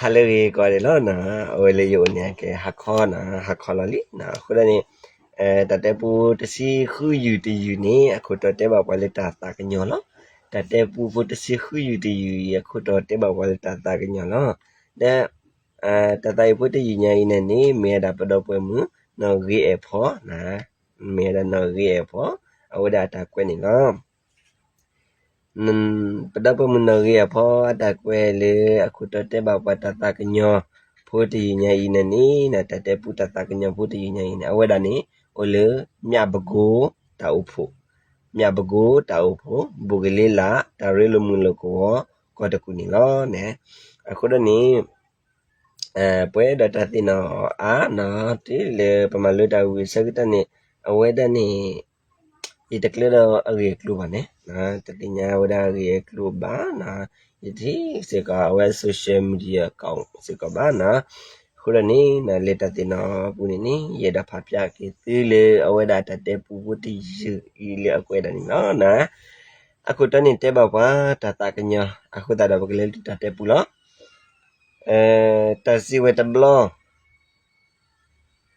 ဟးလၢဂ့ၤကိးဂၤဒဲးလီၤနီၤ, အဝဲလၢယအိၣ်န့ၣ် ကဲဟါခီနီၤ, ဟါခီလီၤလံနီၤ. အဃိဒ်န့ၣ် တၢ်တဲပူတဆံဃုယုၢ်တယုၢ်န့ၣ် အခိၣ်တီတဲဘၣ်ပှၤလၢတၢ်သးကညီၤလီၤ. တၢ်တဲပူဖိတဆံဃုယုၢ်တယုၢ်အံၤ အခိၣ်တီတဲဘၣ်ပှၤလၢတၢ်သးကညီၤလီၤ. ဒီး တၢ်သးဝံၣ်ဖိတယုၢ်ညါအံၤန့ၣ်န့ၣ် မ့ၢ်ဝဲဒၣ်ပဒီပုၢ်ဝဲၢ်မုၣ် နီၢ်ဂ့ၤအဲၣ်ဖီ, မ့ၢ်ဝဲဒၣ်နီၢ်ဂ့ၤအဲၣ်ဖီ အဝဲဒၣ်အတၢ်ကွဲးန့ၣ်လီၤ. ပဒီပုၢ်ဝဲၢ်မုၣ်နီၢ်ဂ့ၤအဲၣ်ဖီ အတၢ်ကွဲးလၢအခိၣ်တီတဲဘၣ်ပှၤတၢ်သးကညီၤဖိတယုၢ်ညါအံၤန့ၣ်န့ၣ် တၢ်တဲပူတၢ်သးကညီၤဖိတယုၢ်ညါအံၤန့ၣ် အဝဲဒၣ်န့ၣ် အိၣ်လၢ မၠၣ်ပကိတၢ်အိၣ်ဖှိၣ်, မၠၣ်ပကိတၢ်အိၣ်ဖှိၣ် ဘူးကလ့လး တၢ်ရ့လိာ်မုာ်လိာ်ကဝီၤ ကီၢ်တကူၣ်န့ၣ်လီၤန့ၣ်. အဃိဒ်န့ၣ် ပှဲၤဒီးတၢ်သ့ၣ်နီၣ်အါနီၤ တုၤလၢပမၤလိတၢ်ဝံၤအဆၢကတီၢ်န့ၣ် အဝဲဒၣ်န့ၣ် ယတကျၢၢ်ဒီးအဂ့ၢ်အကျိၤဘၣ်န့ၣ်, တသ့ၣ်ညါဝဲဒၣ်အဂ့ၢ်အကျိၤဘၣ်နီၤ, ယထံၣ်စ့ၢ်ကီး အဝဲ social media အကီၢ်စ့ၢ်ကီးဘၣ်နီၤ. အဃိဒ်န့ၣ် လၢတၢ်သ့ၣ်နီၣ်အပူၤန့ၣ်န့ၣ် ယအဲၣ်ဒိးဖးဖျါက့ၤသုလၢအဝဲဒၣ်တၢ်တဲပူဖိတယုၢ်အံၤလၢအကွဲးဒၣ်န့ၣ်လီၤ. အခိၣ်တီန့ၣ်တဲဘၣ်ပှၤတၢ်သးကညီၤ အဃိသတးဒီးပကလဲၤလၢတၢ်တဲပူလီၤ. တၢ်စံးဝဲတဘျီ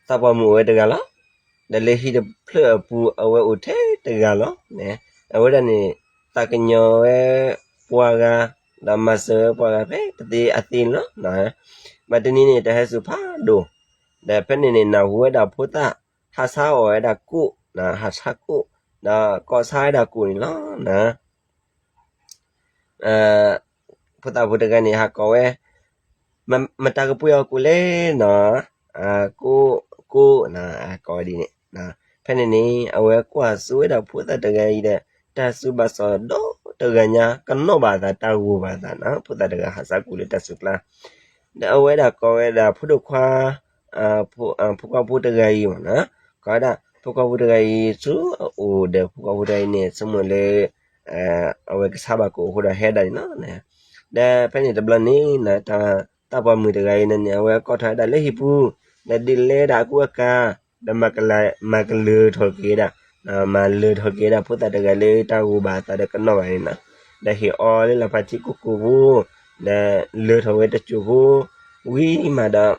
သးပှၢ်မုၣ်အိၣ်ဝဲတဂၤလီၤ. ဒီးလၢဟံၣ်တဖျၢၣ်အပူၤ အဝဲအိၣ်ထဲတဂၤလီၤ. အဝဲဒၣ်န့ၣ် သးကညီၤဝဲပှၤဂၤ ဒီးမၤစၢၤဝဲပှၤဂၤဖဲ တသ့အသ့န့ၣ်လီၤ. ဘၣ်တနံၤန့ၣ် တၢ်ဟဲစူၤဖးဒိၣ်, ဒီးဖဲန့ၣ်န့ၣ် နၢ်ဟူဝဲဒၣ်ဖိသၣ် ဟးဆါအီၣ်ဝဲဒၣ်ကိၣ်, ဟးဆါကိၣ်, ဒီးကိးဆါဝဲဒၣ်ကိၣ်န့ၣ်လီၤ. ဖိသၣ်ဖိတဂၤန့ၣ် ဟးကိးဝဲ, မတၤကပှ့ၤအီၤကိၣ်လဲၣ်နီၤ, ကိၣ်, ကိၣ်, ကိးဝဲဒ်န့ၣ်. ဖဲန့ၣ်န့ၣ် အဝဲကွၢ်စိဝဲဒၣ်ဖိသၣ်တဂၤအံၤဒီး တၢ်စူၤဘၣ်စီၣ်ဒီတဂၤညါ ကနီၣ်ဘၣ်အသး တၢ်ဂိၢ်ဘၣ်အသးနီၤ, ဖိသၣ်တဂၤဟးဆါကိၣ်လၢတၢ်စူၤကျါ ဒီးအဝဲဒၣ်ကိးဝဲဒၣ်ဖိဒိၣ်ခွါ, ဖိခွါဖိတဂၤအံၤမ့ၢ်နီၤ, ကိးဝဲဒၣ်ဖိခွါဖိတဂၤအံၤ ဆူအအိၣ်ဒီးဖိခွါဖိတဂၤအံၤန့ၣ် ဆိကမိၣ်လၢ အဝဲကဆါဘၣ်ကိၣ်အဃိဒီးဟဲဒၣ်န့ၣ်လီၤ. ဒီးဖဲန့ၣ်တဘျီန့ၣ် သးပှၢ်မုၣ်တဂၤအံၤန့ၣ်န့ၣ် အဝဲကိးထီၣ်ဝဲဒၣ်လၢဟံၣ်ပူၤ, ဒီးဒုးလဲဒၣ်အကူအကၤ, ဒီးမၤကလၢၤထီၣ်က့ၤဒၣ်, မၤလၢၤထီၣ်က့ၤဒၣ်ဖိသၣ်တဂၤလၢတၢ်ဂိၢ်ဘၣ်အသးဒီးကနီၣ်ဘၣ်န့ၣ်နီၤ, ဒီးဟ့ၣ်အီၤလၢလၢ်ဖးထံကိၢ်ကိၢ်ဖိ, ဒီးလၢထီၣ်ဝဲတစိၢ်ဖိ, ဝံၤမးဒီး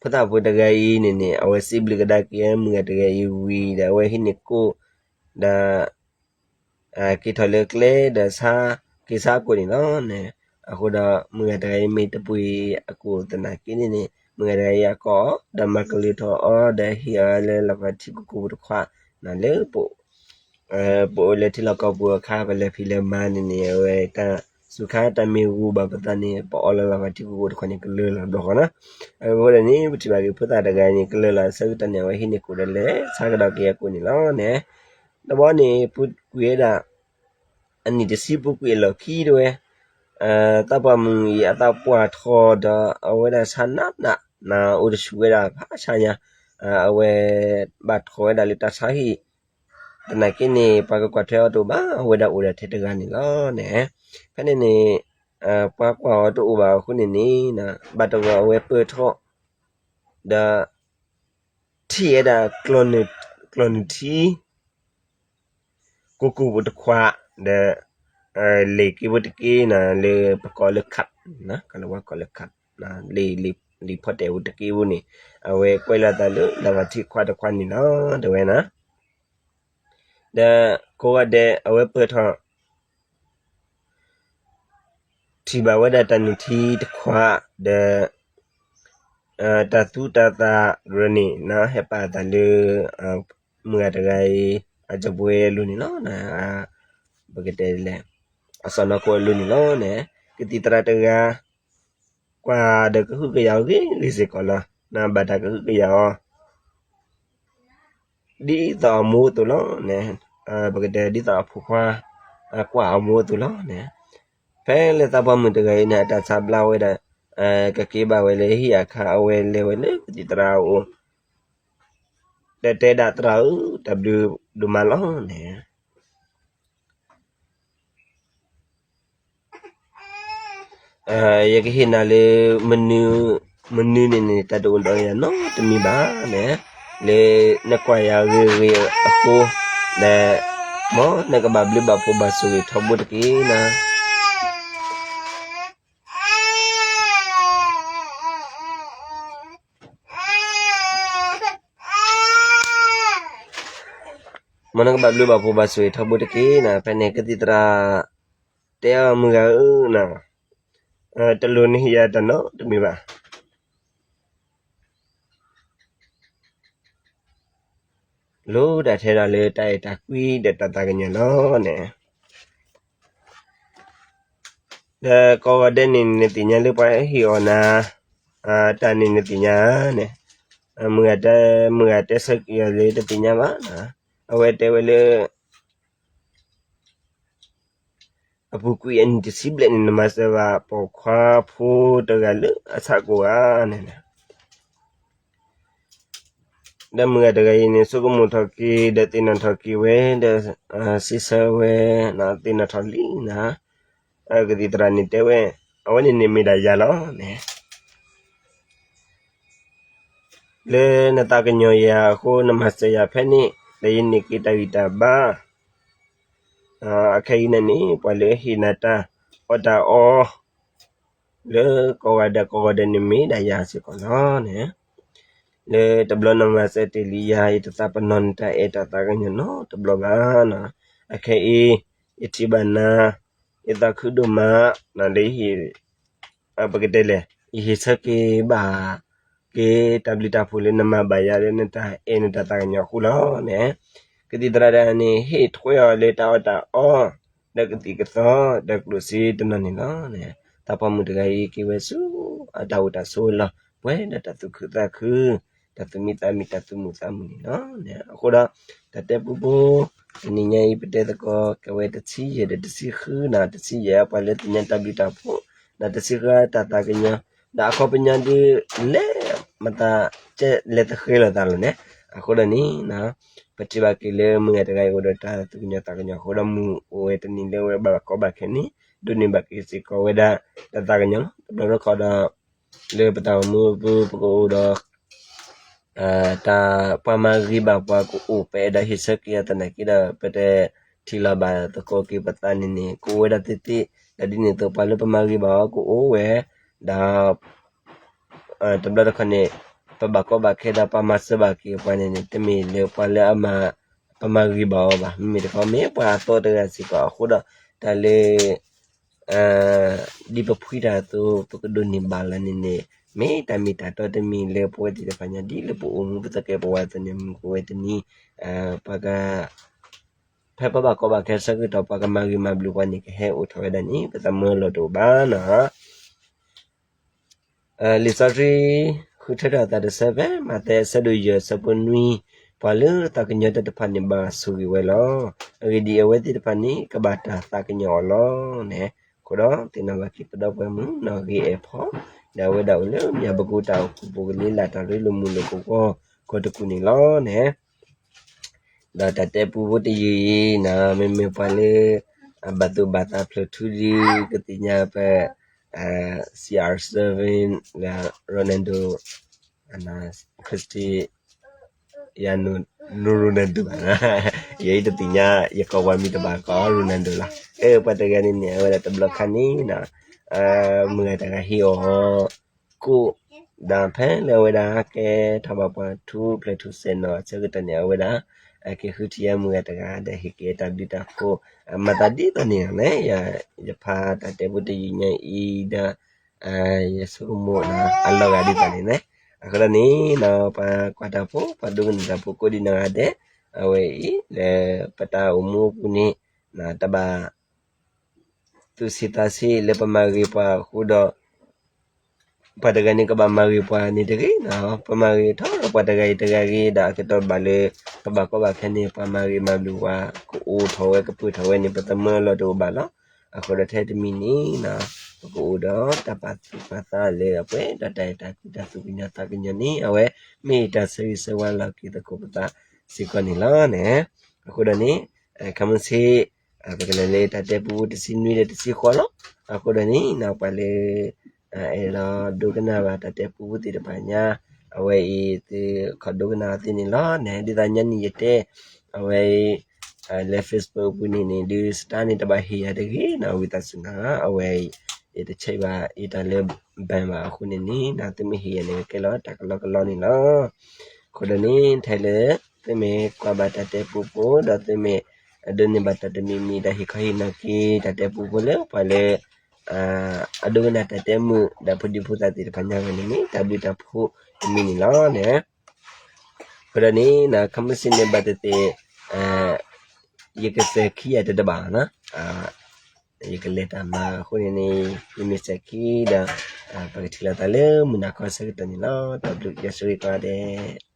ဖိသၣ်ဖိတဂၤအံၤန့ၣ်န့ၣ် အဝဲစံးဘျုးကဒါက့ၤမုၢ်ဂၤတဂၤအံၤဝံၤဒီး အဝဲဟံးန့ၢ်ကိၣ်, ဒီး က့ၤထီၣ်လၢကျဲဒီးဆါ, က့ၤဆါအကိၣ်န့ၣ်လီၤန့ၣ်. အဃိဒီးမုၢ်ဂၤတဂၤအံၤမ့ၢ်တပှ့ၤအကိၣ်သနာ်က့န့ၣ်န့ၣ် မုၢ်ဂၤတဂၤအံၤအကိးအီၤ ဒီးမၤကလၢၤထီၣ်အီၤ ဒီးဟ့ၣ်အီၤလၢလၢ်ဖးထံကိၢ်ကိၢ်ဖိတခွါ, လၢ ပအိၣ်လၢထံလီၢ်ကီၢ်ပူၤအခါ ပလဲၤဖံးလဲၤမၤန့ၣ်န့ၣ် အဝဲတၢ်စူၤခါတၢ်မ့ၢ်ဂိၢ်ဘၣ်ပသးန့ၣ် ပအီလၢလၢ်ဖးထံကိၢ်ကိၢ်တခွါန့ၣ် ကလၢလီၤဘျီဃီနီၤ. အဃိဒီးန့ၣ် ပထံၣ်ဘၣ်က့ၤဖိသၣ်တဂၤန့ၣ် ကလၢလီၤအဆၢကတီၢ်န့ၣ် အဝဲဟံးန့ၢ်ကိၣ်ဒီးလဲၤဆါကဒီးက့ၤအကိၣ်န့ၣ်လီၤန့ၣ်. တဘျီန့ၣ် ပူၤကွံာ်ဝဲဒၣ် အနံၣ်တဆံပူၤကွံာ်အလီၢ်ခံတဝဲ သးပှၢ်မုၣ်အံၤအသးပှၢ်ထီၣ်ဒီး အဝဲဒၣ်ဆါနးနး, အိၣ်တဆူၣ်ဝဲဒၣ်ဖးဆါညါ, အဝဲဘၣ်ထီၣ်ဝဲဒၣ်လၢတၢ်ဆါဟံၣ်, သနာ်က့န့ၣ် ပှၤကကွၢ်ထွဲအီၤတအိၣ်ဘၣ်, အဝဲဒၣ်အိၣ်ဒၣ်ထဲတဂၤန့ၣ်လီၤန့ၣ်. ဖဲန့ၣ်န့ၣ် ပှၤကွၢ်အီၤတအိၣ်ဘၣ်အဃိန့ၣ်န့ၣ် ဘၣ်တဂီၤအဝဲပၢၢ်ထီၣ် ဒီး ထံၣ်ဝဲဒၣ် ကျီၢ်နုၢ်ထံ ကိၢ်ကိၢ်ဖိတခွါ, ဒီး လံာ်က့ဖိတက့ၢ်န့ၣ် လၢပကိးလၢ card, ကလၢပှၤကိးလၢ card, လံာ်ဖီတဲာ်ဖိတက့ၢ်ဖိန့ၣ် အဝဲကွဲးလီၤအသးလၢ လၢ်ဖးထံခွါတခွါန့ၣ်လီၤ တဲဝဲန့ၣ်. ဒီးကိးဂၤဒဲး အဝဲပၢၢ်ထီၣ် ထံၣ်ဘၣ်ဝဲဒၣ်တၢ်နုၢ်ထံတခွါ, ဒီး တၢ်သူတၢ်သၣ်ရၢန့ၣ် ဟဲပာ်အသးလၢ မုၢ်ဂၤတဂၤအံၤ အစီၤပှဲအလိၤန့ၣ်လီၤ. ပကတဲလဲၣ်, အစီၢ်နီၤခိၣ်အလိၤန့ၣ်လီၤန့ၣ်. ကသံၣ်သရၣ်တဂၤ ကွၢ်ဒီးကဟုကယာ်အီၤဂ့ၤဂ့ၤစ့ၢ်ကီးလီၤ. ဘၣ်တၢ်ကဟုကယာ်အီၤ ဒ်သိးအမိၢ်အသိးလီၤန့ၣ်, ပကတဲဒ်သိးအဖိခွါ ကွၢ်အမိၢ်အသိးလီၤန့ၣ်. ဖဲလၢသးပှၢ်မုၣ်တဂၤအံၤန့ၣ် အတၢ်ဆါဘျါဝဲဒၣ် ကက့ၤဘၣ်ဝဲလၢဟံၣ်အခါ အဝဲလဲၤဝဲလၢကသံၣ်သရၣ်အအိၣ် တဲတဲဒၣ်သရၣ်ဧၢ, တၢ်ဘျုးဒိၣ်မးလီၤန့ၣ်. ယကဟ့ၣ်နၤလၢ မနုၤန့ၣ်န့ၣ် တၢ်တအိၣ်ဒီးယၤနီတမံၤဘၣ်န့ၣ်, လၢနကွၢ်ယၤဂ့ၤဂ့ၤအဃိ, ဒီး မ်နကဘၣ်ဘျုးဘၣ်ဖှိၣ်ဘၣ်ဆိၣ်ဂ့ၤထီဘိတက့ၢ်န့ၣ်. မ်နကဘၣ်ဘျုးဘၣ်ဖှိၣ်ဘၣ်ဆိၣ်ဂ့ၤထီဘိတက့ၢ်နီၤ, ဖဲန့ၣ်ကသံၣ်သရၣ် တဲအီၤမုၢ်ဂၤဧၢနီၤ, တလိၣ်နဟ့ၣ်ယၤတၢ်နီတမံၤဘၣ်. လိၣ်ဒၣ်ထဲဒၣ်လၢတၢ်အဲၣ်တၢ်ကွံဒီးတၢ်သးကညီၤလီၤန့ၣ်, ဒီးကိးဂၤဒဲးန့ၣ်နသ့ၣ်ညါလၢပှၤဟ့ၣ်အီၤနၤ တၢ်န့ၣ်နသ့ၣ်ညါန့ၣ်, မုၢ်ဂၤတဲ မုၢ်ဂၤတဲဆၢက့ၤအီၤလၢတသ့ၣ်ညါဘၣ်, အဝဲတဲဝဲလၢ အပူၤကွံာ်အနံၣ်တဆံဘျဲၣ်န့ၣ် နမၤစၢၤဘၣ်ပိာ်ခွါဖိတဂၤလၢအဆၣ်ကိၢ်ဧါန့ၣ်, ဒီးမုၢ်ဂၤတဂၤအံၤန့ၣ် ဆိကမိၣ်ထီၣ်က့ၤ ဒီးသ့ၣ်နီၣ်ထီၣ်က့ၤဝဲ ဒီးစံးဆၢဝဲ သ့ၣ်နီၣ်ထီၣ်လံနၤ, ကသံၣ်သရၣ်န့ၣ်တဲဝဲ, အဝဲန့ၣ်န့ၣ်မ့ၢ်ဒၣ်ယၤလီၤန့ၣ် လၢနသးကညီၤယၤအဃိ နမၤစၢၤယၤဖဲန့ၣ် ဒီးယန့ၢ်က့ၤတၢ်ဂံၢ်တၢ်ဘါ, အခဲအံၤန့ၣ်န့ၣ် ပှၤလၢအဟ့ၣ်နၤတၢ်အီၣ်တၢ်အီ လၢကိးဂၤဒဲးကိးဂၤဒဲးန့ၣ်မ့ၢ်ဒၣ်ယၤစ့ၢ်ကီးလီၤန့ၣ်, လၢတဘျီနမၤစၢၤတ့ၢ်လံယၤ ယတသးပနီၣ်နတၢ်အဲၣ်တၢ်သးကညီၤနီတဘျီဘၣ်, အခဲအံၤ ယထံၣ်ဘၣ်နၤ ယသးခုဒိၣ်မး လၢယဟ့ၣ် ပကတဲလဲၣ် ယဟ့ၣ်ဆၢက့ၤဘၣ်က့ၤတၢ်ဘျုးတၢ်ဖှိၣ်လၢနမၤဘၣ်ယၤလၢနတၢ်အဲၣ်နတၢ်သးကညီၤအဃိလီၤန့ၣ်, ကသံၣ်သရၣ်တဂၤန့ၣ် ဟ့ၣ်ထွဲအီၤလၢတၢ်အီၣ်တၢ်အီ ဒီးကသံၣ်ကသီ ဒီးကျိၣ်စ့တနီၤန့ၣ်လီၤန့ၣ်, သးပှၢ်မုၣ်တဂၤအံၤက့ၤဝဲဆူအတၢ်အိၣ်တၢ်ဆိးလီၤ ပှဲၤဒီးတၢ်သူၣ်ခုသးခု တၢ်သူၣ်မံသးမံ တၢ်သူၣ်မုာ်သးမုာ်န့ၣ်လီၤန့ၣ်, အဃိဒီး တၢ်တဲပူဖိ တနံၤညါအံၤ ပတဲသကိးက့ၤဝဲတဆံယဲၢ်ဒီးတဆံဃုန့ၣ်, တဆံယဲၢ် ပှၤလၢသ့ၣ်ညါတၢ်ဘျုးတၢ်ဖှိၣ် ဒီးတဆံဃုတၢ်သးကညီၤ ဒီးအခီပညီဒုးလဲၤမၤသး ကဲလဲၤသဃဲလိာ်သးလီၤန့ၣ်, အဃိဒီးန့ၣ် ပထံၣ်ဘၣ်က့ၤလၢမုၢ်ဂၤတဂၤအံၤအိၣ်ဒီးတၢ်သူၣ်ကညီၤသးကညီၤအဃိဒီး မုၢ်အိၣ်ဝဲတနံၤလၢအဝဲဘၣ်ကီဘၣ်ခဲန့ၣ် ဒိးန့ၢ်ဘၣ်က့ၤစ့ၢ်ကီးဝဲဒၣ်တၢ်သးကညီၤလီၤ. တဘျီတခီဒီး လၢပတၢ်အိၣ်မူပူၤ ပကအိၣ်ဒီး တၢ်ပှၤမၤဂ့ၤဘၣ်ပှၤကအိၣ် ပအဲၣ်ဒိးဟ့ၣ်ဆၢက့ၤအီၤသနာ်က့ဒီး ပတထံၣ်လီၤဘၣ်သကိးက့ၤပသးန့ၣ်န့ၣ် ကအိၣ်ဝဲဒၣ်သ့သ့, ဒီးဒ်န့ၣ်အသိးပှၤလၢပမၤဂ့ၤဘၣ်အီၤကအိၣ်ဝဲ, ဒီး တဘျီတခီန့ၣ် ပဘၣ်ကီဘၣ်ခဲဒီးပှၤမၤစၢၤဘၣ်က့ၤပှၤန့ၣ်န့ၣ် တမ့ၢ်လၢပှၤလၢအမၤ ပမၤဂ့ၤဘၣ်အီၤဘၣ်. မ့မ့ၢ်တခီ မ့ၢ်ပှၤအသီတဂၤစ့ၢ်ကီးအဃိဒီး တၢ်လၢ ဒ်ပဖှံတၢ်အသိး ပကဒိးန့ၢ်ဘၣ်လီၤန့ၣ်န့ၣ် မ့ၢ်တၢ်မ့ၢ်တၢ်တီတမံၤလၢပဝဲသ့ၣ်တဖၣ်ညါ ဒ်လၢပအိၣ်မူပသကဲးပဝးအသိးန့ၣ် မုၢ်ကဝဲတနံၤ ပှၤက ဖဲပဘၣ်ကီဘၣ်ခဲဆၢကတီၢ် ပှၤကမၤဂ့ၤမၤဘျုးပှၤန့ၣ် ကဟဲအိၣ်ထီၣ်ဝဲဒၣ်န့ၣ် ပသးမၢလီၤတအိၣ်ဘၣ်နီၤ. လံာ်စီဆှံ ဃုထၢထီၣ်အသးတဆၢဖဲ မးသဲအဆၢဒိၣ်ယဲၢ်အဆၢဖိနွံ, ပှၤလၢသးကညီၤတၢ်တဖၣ်န့ၣ် ဘၣ်ဆိၣ်ဂ့ၤဝဲလီၤ. အဂ့ၢ်ဒ်အံၤ အဝဲသ့ၣ်တဖၣ်န့ၣ် ကဘၣ်တၢ်သးကညီၤအီၤလီၤန့ၣ်. အဃိဒီး သ့ၣ်နီၣ်ဘၣ်က့ၤပဒီပုၢ်ဝဲၢ်မုၣ်နီၢ်ဂ့ၤအဲၣ်ဖီ ဒီးအဝဲဒၣ်အိၣ်လၢမၠၣ်ပကိးတၢ်အိၣ်ဖှိၣ်ပူၤကလံၤလၢ်တၢ်ရ့လိာ်မုာ်လိာ်ကဝီၤကီၢ်တကူၣ်န့ၣ်လီၤန့ၣ်. ဒီးတၢ်တဲပူဖိတယုၢ်အံၤန့ၣ် မ့မ့ၢ်ပှၤလၢ အဘၣ်သူၣ်ဘၣ်သးဖျၢၣ်ထူဒုး ကသ့ၣ်ညါပ CR seven လၢ Ronaldo Cristiano Ronaldo ဘၣ်, ယဲအံၤတသ့ၣ်ညါ ယကိးပှၤမံၤတဘၣ်ကိး Ronaldo လီၤ. အၢ ပှၤတဂၤန့ၣ်န့ၣ် အဝဲဒၣ်တဘျီခါန့ၣ် မုၢ်ဂၤတဂၤဟ့ၣ်အီၤ ကိၣ် ဒီးဖဲလၢအဝဲဒၣ်ကဲထီၣ်ဘၣ်ပှၤထူဖျဲးထူစဲးနီၤအဆၢကတီၢ်န့ၣ် အဝဲဒၣ် က့ၤဃုထံၣ်ယဲမုၢ်ဂၤတဂၤ ဒီးဟ့ၣ်က့ၤတၢ်ဘျုးတၢ်ဖှိၣ် မၤသးဒ်သိးန့ၣ်န့ၣ် ယဖးတၢ်တဲဖိတယုၢ်ညါအံၤဒီး ယဆိကမိၣ်အလီၤဂာ်ဒ်သိးန့ၣ်န့ၣ်, အဃိဒီးန့ၣ် ပှၤကွၢ်တၢ်ဖိ ပှၤဒိကနၣ်တၢ်ဖိကိးဒံးနီၢ်ဂၤဒဲး အဝဲအံၤလၢပတၢ်အိၣ်မူအပူၤန့ၣ် တဘၣ် သူၣ်ဆံးသးဆံးလၢပမၤဂ့ၤပှၤအဃိဒီး ပှၤတဂၤန့ၣ်ကဘၣ်မၤဂ့ၤပှၤန့ၣ်တဂ့ၤ, ပမၤဂ့ၤထီၣ်ပှၤတဂၤအံၤတဂၤဂ့ၤ ဒီးအကတီၢ်ဘၣ်လၢ ကဘၣ်ကီဘၣ်ခဲန့ၣ် ပှၤမၤဂ့ၤမၤဘျုးပှၤ ကအိၣ်ထီၣ်ဝဲကပၢၢ်ထီၣ်ဝဲန့ၣ် ပသးမၢလီၤတအိၣ်ဘၣ်လီၤ. အဃိဒီးထဲတမံၤန့ၣ် ပကအိၣ်ဒီးတၢ်ပာ်သူၣ်ပာ်သးလၢအပှဲၤဒီးတၢ်အဲၣ်တၢ်ကွံတၢ်သူၣ်ကညီၤသးကညီၤန့ၣ် အဝဲမ့ၢ်တၢ်ဆၢဂ့ၤဆၢဝါလီၤက့ၤသကိးပသးစ့ၢ်ကီးန့ၣ်လီၤန့ၣ်. အဃိဒီးန့ၣ် ခဲမုၢ်ဆ့ၣ် ပကလဲၤလၢတၢ်တဲပူဖိတဆံနွံဒီးတဆံဃိးလီၤ. အဃိဒီးန့ၣ် ပှၤလၢ အဲၣ်ဒိးဒိကနၣ်ဘၣ်တၢ်တဲပူဖိသ့ၣ်တဖၣ်ညါ အဝဲအံၤသုခီဒိကနၣ်အီၤသ့န့ၣ်လီၤန့ၣ်. ဒ်သိးညါန့ၣ်ယတဲ အဝဲအံၤ လၢ Facebook ပူၤန့ၣ်န့ၣ် ဒုးစတါန့ၣ်တဘၣ်ဟ့ၣ်ယၤတဂ့ၤနီၤ ဝံသးစူၤနီၤ. အဝဲအံၤ ယတဆဲးဘၣ်ယတၢ်လၢ bank ဘၣ်အဃိန့ၣ်န့ၣ် သုမ့ၢ်ဟ့ၣ်ယၤန့ၣ် ကကဲလီၤတၢ်ကလီကလီန့ၣ်လီၤ. အဃိဒီးန့ၣ် ထဲလၢ သုမ့ၢ်ကွၢ်ဘၣ်တၢ်တဲပူဖိ ဒီးသုမ့ၢ်အဒိးန့ၢ်ဘၣ်တၢ်တမံၤမံၤ ဒီးဟ့ၣ်ခီဟ့ၣ်နီၤက့ၤတၢ်တဲပူဖိလၢပှၤလၢ အဒိကနၣ်တၢ်တဲမုာ် ဒီးဖိဒံဖိသၣ်သ့ၣ်တဖၣ်ညါဂၤန့ၣ်န့ၣ် တၢ်ဘျုးတၢ်ဖှိၣ်တမံၤန့ၣ်လီၤန့ၣ်. အဃိဒီးန့ၣ် ခီမ့ၢ်စံးန့ၣ်ဘၣ်သ့ၣ်သ့ၣ် ယကစဲၤခံဂၤတဒၢဘၣ်နီၤ, ယကလဲၤတၢ်မၤအဃိန့ၣ်န့ၣ် ယမ့ၢ်စဲၤခံဒီး ပကထံၣ်လိာ်သးလၢမုၢ်နၤခီဆၢကတီၢ်န့ၣ်လီၤ. တၢ်ဘျုးယွၤဆိၣ်ဂ့ၤကိးဂၤဒဲး.